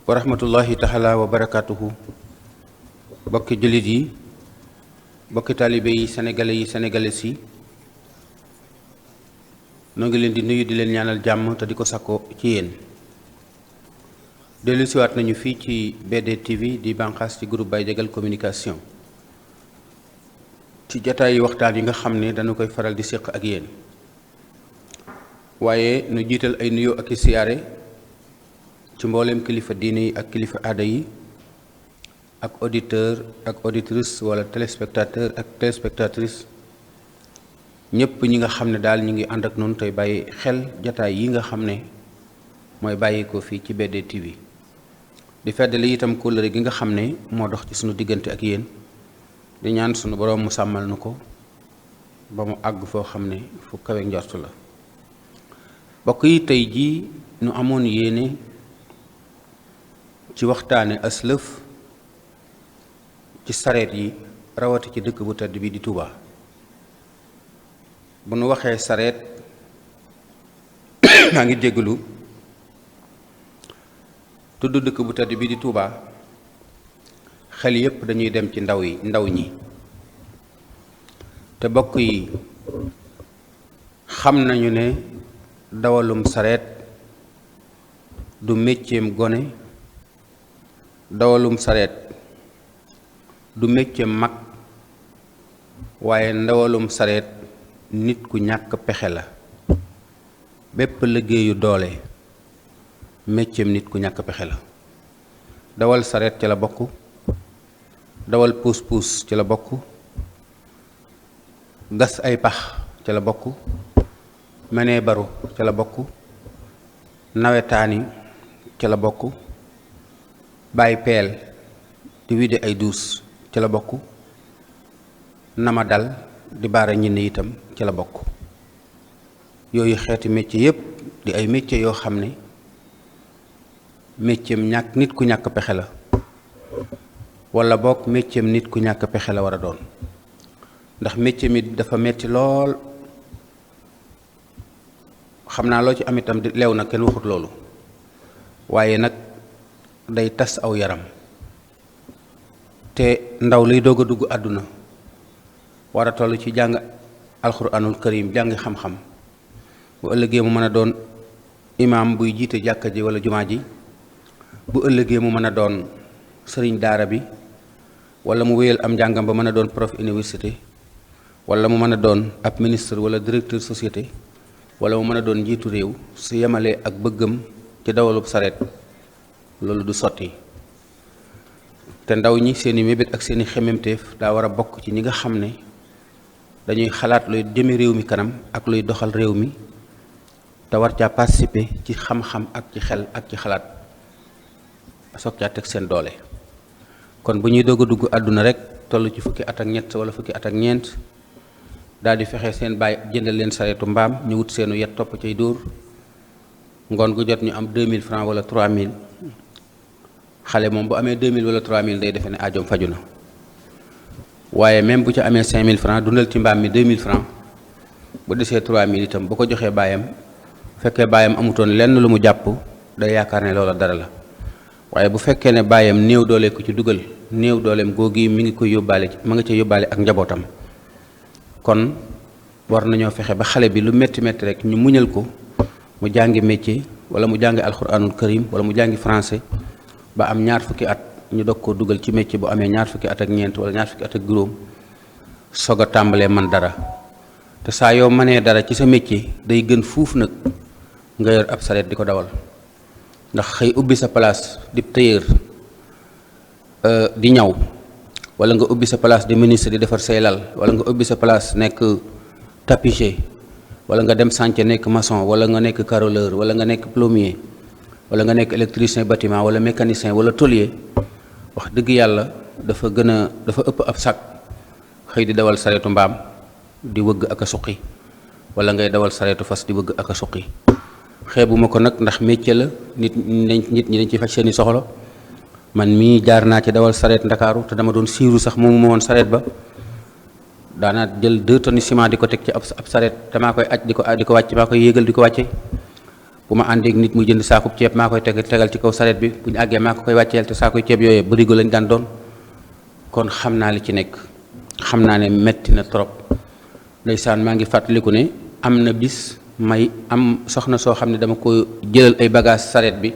wa rahmatullahi taala wa barakatuhu. Bokki jullit yi, bokki taalibe yi sénégalais yi noo ngi leen di nuyu di leen ñaanal jàmm te di ko sakko ci yéen. dellu siwaat nañu fii ci BD TV di bànqaas ci groupe Baye Diagal communication ci jataayi waxtaan yi nga xam ne dañu koy faral di séq ak yéen, waaye nu jiital ay nuyoo ak i siyaare ci mbooleem kilifa diine yi ak kilifa aada yi ak auditeur ak auditrice wala téléspectateur ak téléspectatrice, ñépp ñi nga xam ne daal ñu ngi ànd ak noonu tey bàyyi xel jataay yi nga xam ne mooy bàyyi ko fii ci BD TV di feddali itam kóllëre gi nga xam ne moo dox ci sunu diggante ak yéen, di ñaan sunu boroom mu sàmmal nu ko ba mu àgg foo xam ne fu kawe njortu la. bokk yi, tey jii nu amoon yéene ci waxtaane aslëf ci sareet yi rawati ci dëkk bu tedd bi di Touba. bu nu waxee sareet maa ngi jégalu tudd dëkk bu tedd bi di Touba, xel yépp dañuy dem ci ndaw ñi te bokk yi xam nañu ne dawalum sareet du mécceem gone, dawalum sareet du mécceem mag, waaye ndawalum sareet nit ku ñàkk pexe la. bépp liggéeyu doole mécceem nit ku ñàkk pexe la. dawal sareet ci la bokk, dawal puus-puus ci la bokk, gas ay pax ci la bokk, menee baru ci la bokk, nawetaani ci la bokk, bàyyi peel di wide ay duus ci la bokk, nama dal di baara ñinn itam ci la bokk. yooyu xeeti métier yépp di ay métier yoo xam ne métieram ñàkk nit ku ñàkk pexe la, wala boog métieram nit ku ñàkk pexe la war a doon, ndax métier mi dafa metti lool. xam naa loo ci am itam di leew na kenn waxut loolu, waaye nag day tas aw yaram. te ndaw liy doog a dugg àdduna war a toll ci jàng alxuraanul karim, jàngi xam-xam, bu ëllëgee mu mën a doon imaam buy jiite jàkka ji wala jumaa ji, bu ëllëgee mu mën a doon sëriñ daara bi, wala mu wéyal am njàngam ba mën a doon prof université, wala mu mën a doon ab ministre wala directeur société, wala mu mën a doon njiitu réew. su yemalee ak bëggam ci dawalub sareet loolu du sotti. te ndaw ñi seeni mébét ak seeni xememteef daa war a bokk ci ñi nga xam ne dañuy xalaat luy jëme réew mi kanam ak luy doxal réew mi, te war caa participer ci xam-xam ak ci xel ak ci xalaat, soog caa teg seen doole. kon bu ñuy doog a dugg àdduna rek toll ci fukki at ak ñett wala fukki at ak ñeent, daal di fexe seen baay jëndal leen sareetu mbaam, ñu wut seenu yet topp cay dóor, ngoon gu jot ñu am 2000 francs wala 3000. xale moom bu amee 2000 wala 3000 day defe ne aajoom faju na, waaye même bu ci amee 5000 francs dundal ci mbaam mi 2000 francs, bu desee 3000 itam bu ko joxee baayam, fekkee baayam amutoon lenn lu mu jàpp, day yaakaar ne loola dara la. waaye bu fekkee ne baayam néew doole ko ci dugal, néew dooleem googi mi ngi koy yóbbaale, ma nga ca yóbbaale ak njabootam. kon war nañoo fexe ba xale bi lu métti métti rek ñu muñal ko, mu jàngi métier wala mu jàngi alxuraanul karim wala mu jàngi français ba am ñaar fukki at, ñu dog koo dugal ci métier bu amee ñaar fukki at ak ñeent wala ñaar fukki at ak juróom, soog a tàmbalee man dara. te saa yoo mënee dara ci sa métier day gën fuuf nag nga yor ab sareet di ko dawal, ndax xëy ubbi sa place di tailleur di ñaw, wala nga ubbi sa place di ministre di defar say lal, wala nga ubbi sa place nekk tapissier, wala nga dem chantier nekk maçon, wala nga nekk carreleur, wala nga nekk plombier, wala nga nekk électricien bâtiment wala mécanicien wala tôlier. wax dëgg yàlla dafa ëpp ab sac xëy di dawal sareetu mbaam di wëgg ak a suqi, wala ngay dawal sareetu fas di wëgg ak a suqi. xeebuma ko nag ndax métier la, nit ñi dañ ci faj seeni soxla. man mii jaar naa ci dawal sareet ndakaaru, te dama doon siiru sax moomu ma woon sareet ba, daanaa jël 2 tonnes ciment di ko teg ci ab sareet te maa koy aj di ko wàcc, maa koy yéegal di ko wàcce. bu ma àndeek nit mu jënd saakub ceeb maa koy tegal ci kaw sareet bi bu ñu àggee maa ko koy wàcceel te saakuy ceeb yooyu barigo lañ daan doon. kon xam naa li ci nekk xam naa ne metti na trop ndeysaan maa ngi fàttaliku ne am na bis may am soxna soo xam ne dama ko jëlal ay bagage sareet bi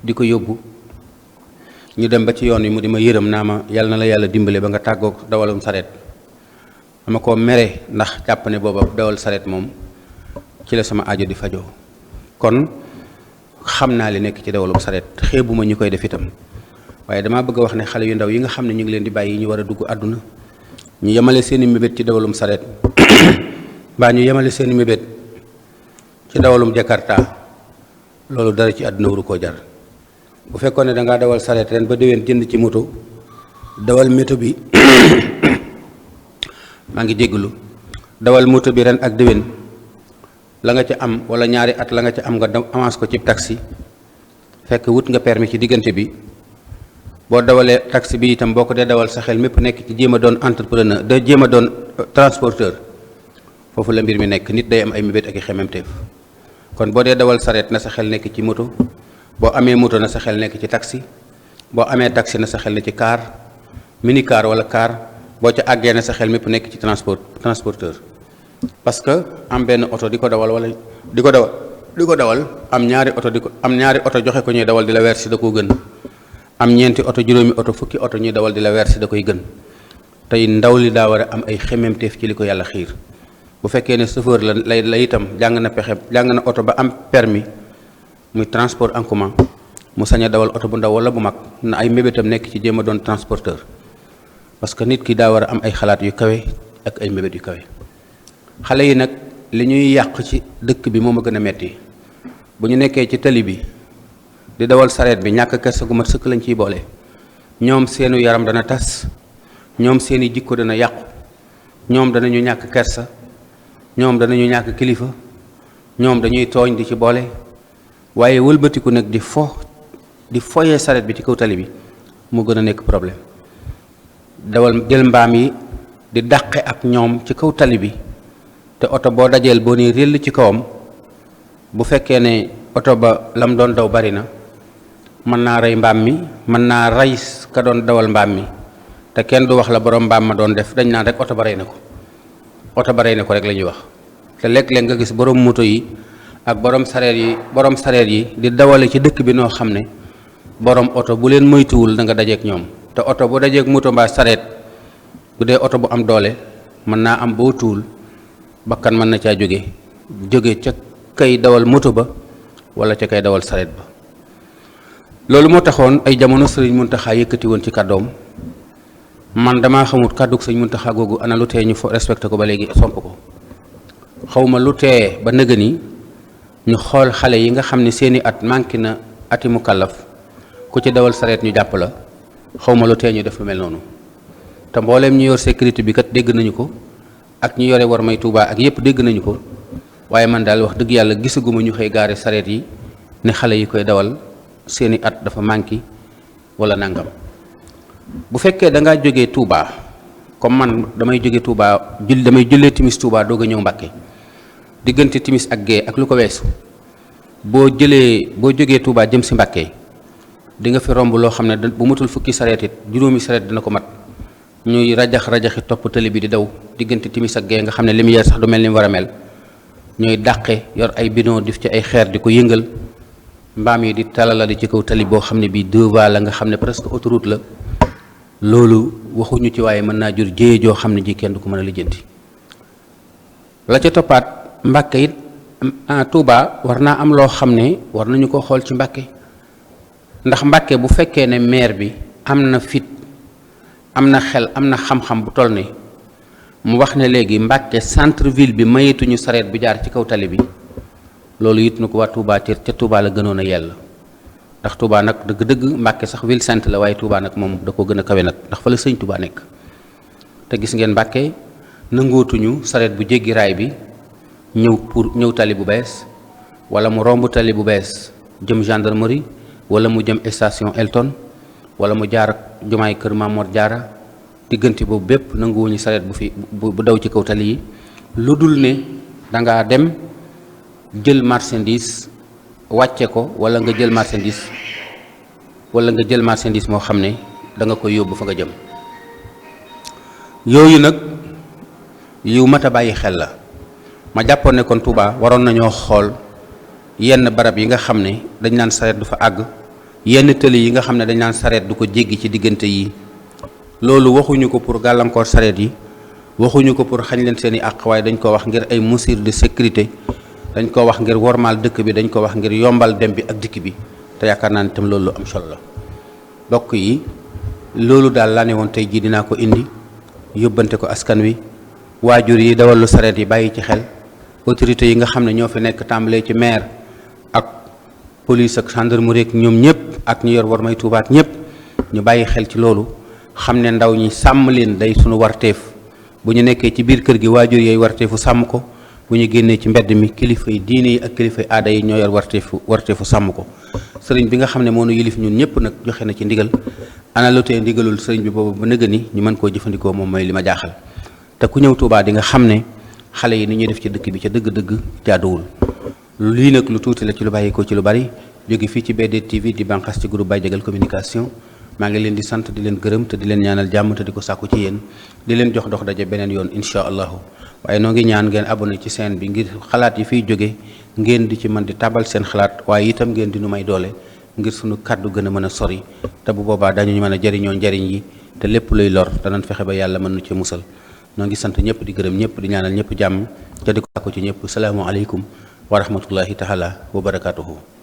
di ko yóbbu ñu dem ba ci yoon wi mu di ma yërëm naa ma yàlla na la yàlla dimbale ba nga tàggoog dawalum sareet dama ko mere ndax jàpp ne booba dawal sareet moom ci la sama aajo di fajoo kon xam naa li nekk ci dawalum sareet xeebuma ñu koy def itam waaye damaa bëgg a wax ne xale yu ndaw yi nga xam ne ñu ngi leen di bàyyi ñu war a dugg àdduna ñu yemale seeni mébét ci dawalum sareet mbaa ñu yemale seeni mébét ci dawalum jakarta loolu dara ci àdduna waru koo jar bu fekkoon ne dangaa dawal sareet ren ba déwén jënd ci moto dawal moto bi maa ngi jégglu dawal moto bi ren ak déwén la nga ca am wala ñaari at la nga ca am nga avance ko ci taxi fekk wut nga permis ci diggante bi boo dawalee taxi bi itam boo ko dee dawal sa xel mépp nekk ci jéem a doon entrepreneur da jéem a doon transporteur foofu la mbir mi nekk nit day am ay mébét ak i xememteef kon boo dee dawal sareet na sa xel nekk ci moto boo amee moto na sa xel nekk ci taxi boo amee taxi na sa xel ne ci car mini car wala car boo ca àggee na sa xel mépp nekk ci transporteur parce que am benn oto di ko dawal wala di ko dawal am ñaari oto joxe ko ñuy dawal di la weer si da koo gën am ñeenti oto juróomi oto fukki oto ñuy dawal di la weer si da koy gën tey ndaw li daa war a am ay xememteef ci li ko yàlla xiir bu fekkee ne chauffeur la itam jàng na oto ba am permis muy transport en commun mu sañ a dawal oto bu ndaw wala bu mag na ay mébétam nekk ci jéem a doon transporteur parce que nit ki daa war a am ay xalaat yu kawe ak ay mébét yu kawe xale yi nag li ñuy yàq ci dëkk bi moom a gën a metti bu ñu nekkee ci tali bi di dawal sareet bi ñàkk kersa gu mat sëkk lañ ciy boole ñoom seenu yaram dana tas ñoom seeni jikko dana yàqu ñoom danañu ñàkk kersa ñoom danañu ñàkk kilifa ñoom dañuy tooñ di ci boole waaye wëlbatiku nag di foyee sareet bi ci kaw tali bi mu gën a nekk problème dawal jël mbaam yi di dàqe ak ñoom ci kaw tali bi te oto boo dajeel boo ni réll ci kawam bu fekkee ne oto ba lam doon daw bari na mën naa rey mbaam mi mën naa rey ka doon dawal mbaam mi te kenn du wax la borom mbaam ma doon def dañ naan rek oto ba rey na ko rek la ñuy wax te léeg-léeg nga gis borom moto yi ak borom sareet yi di dawale ci dëkk bi noo xam ne borom oto bu leen moytuwul da nga dajeek ñoom te oto bu dajeek moto mbaa sareet bu dee oto bu am doole mën naa am boo tuul bakkan mën na caa jóge ca kay dawal moto ba wala ca kay dawal sareet ba loolu moo taxoon ay jamono sëriñ Muntaxa yëkkati woon ci kàddoom man damaa xamut kàddug sëriñ Muntaxa googu ana lu tee ñu respecté ko ba léegi somp ko xawma lu tee ba nëga ni ñu xool xale yi nga xam ne seeni at manqué na ati mu kàllaf ku ci dawal sareet ñu jàpp la xawma lu tee ñu def lu mel noonu te mbooleem ñu yor sécurité bi kat dégg nañu ko ak ñu yore war may Tuubaa ak yépp dégg nañu ko waaye man daal wax dëgg yàlla gisaguma ñu xëy gaare sareet yi ne xale yi koy dawal seeni at dafa manqué wala nangam bu fekkee da ngaa jógee Touba comme man damay jóge Touba damay jullee timis Touba doog a ñëw Mbàkke diggante timis ak gee ak lu ko weesu boo jógee Touba jëm si Mbàkke di nga fi romb loo xam ne bu matul fukki sareet it juróomi sareet dina ko mat ñuy rajaxi topp tali bi di daw diggante timis ak gee nga xam ne lumière sax du mel ni mu war a mel ñooy dàqe yor ay bidon def ci ay xeer di ko yëngal mbaam yi di talalali ci kaw tali boo xam ne bii 2 voies la nga xam ne presque autoroute la loolu waxuñu ci waaye mën naa jur jéye joo xam ne ji kenn du ko mën a lijjanti la ca toppaat Mbàkke it Touba war naa am loo xam ne war nañu ko xool ci Mbàkke ndax Mbàkke bu fekkee ne maire bi am na fit am na xel am na xam-xam bu toll ni mu wax ne léegi Mbàkke centre ville bi mayetuñu sareet bu jaar ci kaw tali bi loolu it nu ko waa Touba ca Touba la gënoon a yell ndax Touba nag dëgg-dëgg Mbàkke sax ville sainte la waaye Touba nag moom da ko gën a kawe nag ndax fa la sëñ Touba nekk te gis ngeen Mbàkke nangootuñu sareet bu jéggi raay bi ñëw tali bu bees wala mu romb tali bu bees jëm gendarmerie wala mu jëm station Elton wala mu jaar jumaay kër Mamor Jaara diggante boobu bépp nanguwuñu sareet bu daw ci kaw tali yi lu dul ne dangaa dem jël marchandise wàcce ko wala nga jël marchandise moo xam ne da nga koy yóbbu fa nga jëm. yooyu nag yu mat a bàyyi xel la. ma jàppoon ne kon Touba waroon nañoo xool yenn barab yi nga xam ne dañ naan sareet du fa àgg, yenn tëli yi nga xam ne dañ naan sareet du ko jéggi ci diggante yi. loolu waxuñu ko pour gàllankoor sareet yi, waxuñu ko pour xañ leen seen i àq, waaye dañ ko wax ngir ay mesures de sécurité, dañ ko wax ngir wormaal dëkk bi, dañ ko wax ngir yombal dem bi ak dikk bi, te yaakaar naa ne itam loolu am solo la. bokk yi loolu daal laa ne woon tey jii dinaa ko indi yóbbante ko askan wi, waajur yi dawal lu sareet yi bàyyi ci xel, autorités yi nga xam ne ñoo fi nekk tàmbalee ci maire ak police ak gendarmerie ak ñoom ñëpp ak ñu yor war may Tuuba ak ñëpp ñu bàyyi xel ci loolu, xam ne ndaw ñi sàmm leen day sunu warteef. bu ñu nekkee ci biir kër gi waajur yooyu warteefu sàmm ko, bu ñu génnee ci mbedd mi kilifa yi diine yi ak kilifa yi aada yi ñoo yor warteefu sàmm ko. sëriñ bi nga xam ne moo nu yilif ñun ñëpp nag joxe na ci ndigal, ana lu tee ndigalul sëriñ bi boobu ba nëgë ni ñu mën koo jëfandikoo moom mooy li ma jaaxal. te ku ñëw Touba di nga xam ne xale yi ni ñuy def ci dëkk bi ca dëgg-dëgg jaaduwul. lii nag lu tuuti la ci lu bàyyi ko ci lu bari, jóge fii ci BD TV di bànqaas ci groupe Baye Diagal communication. maa ngi leen di sant di leen gërëm te di leen ñaanal jàmm te di ko sàkku ci yéen, di leen jox dox daje beneen yoon incha allahu. waaye noo ngi ñaan ngeen abonné ci chaîne bi ngir xalaat yi fiy jóge ngeen di ci mën di tabal seen xalaat, waaye itam ngeen di nu may doole ngir sunu kàddu gën a mën a sori, te bu boobaa dañu mën a jëriñoo njëriñ yi, te lépp luy lor danañ fexe ba yàlla mën nu ci musal. noo ngi sant ñëpp di gërëm ñëpp di ñaanal ñëpp jàmm te di ko sàkku ci ñëpp. salaamu aleykum wa rahmatullahi taala wa barakaatuhu.